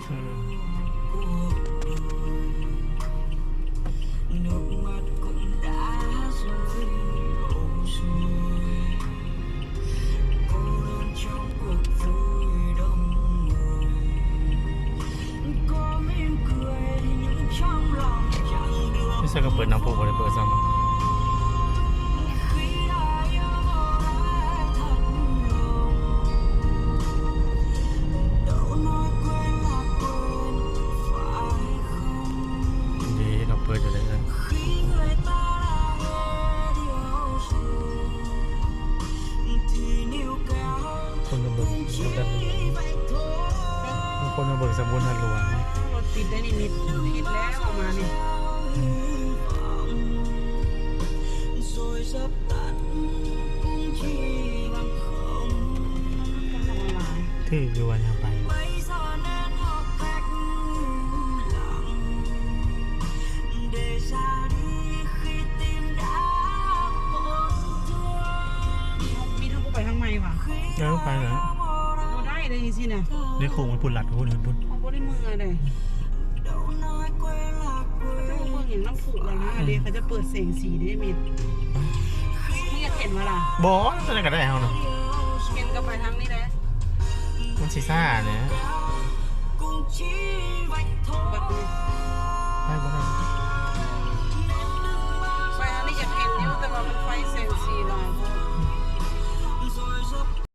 ອືມ ນີ້ໃສ່ກໍເປີດນ້ຳພຸບໍ່ໄດ້ເປີດຊ້ຳ. ເດ້ ເຂົາເປີດຢູ່ເດ້. ຄົນມາເບິ່ງສຳລັບ ຄົນມາເບິ່ງສຳບຸນທາດຫຼວງ. ລົດຕິດໄດ້ນີ້ ມິດ ຜິດແລ້ວອອກມານີ້. ຖືກຢູ່ວ່ານຳໄປ. ມີທາງໄປທາງໃໝ່ຫວາ? ເອີ ໄປແລ້ວ. ບໍ່ໄດ້ເດ້ຈັ່ງຊີ້ນະ. ໃນໂຄ້ງມັນພຸ້ນ ລັດພຸ້ນ ພຸ້ນ. ເຮົາບໍ່ໄດ້ເມືອເດ້. ເຈົ້າເບິ່ງຫຍັງນ້ຳພຸລະນະ ອືມ ເດ ເຂົາຈະເປີດແສງສີເດ້ມິດ. ມຶງຢາກເຫັນບໍ່ລະ? ບໍ່ ຕົວນັ້ນກໍໄດ້ເຮົານະ. ເຫັນກໍໄປທາງນີ້ແຫຼະ. ມັນຊິຊ້າແຫຼະ.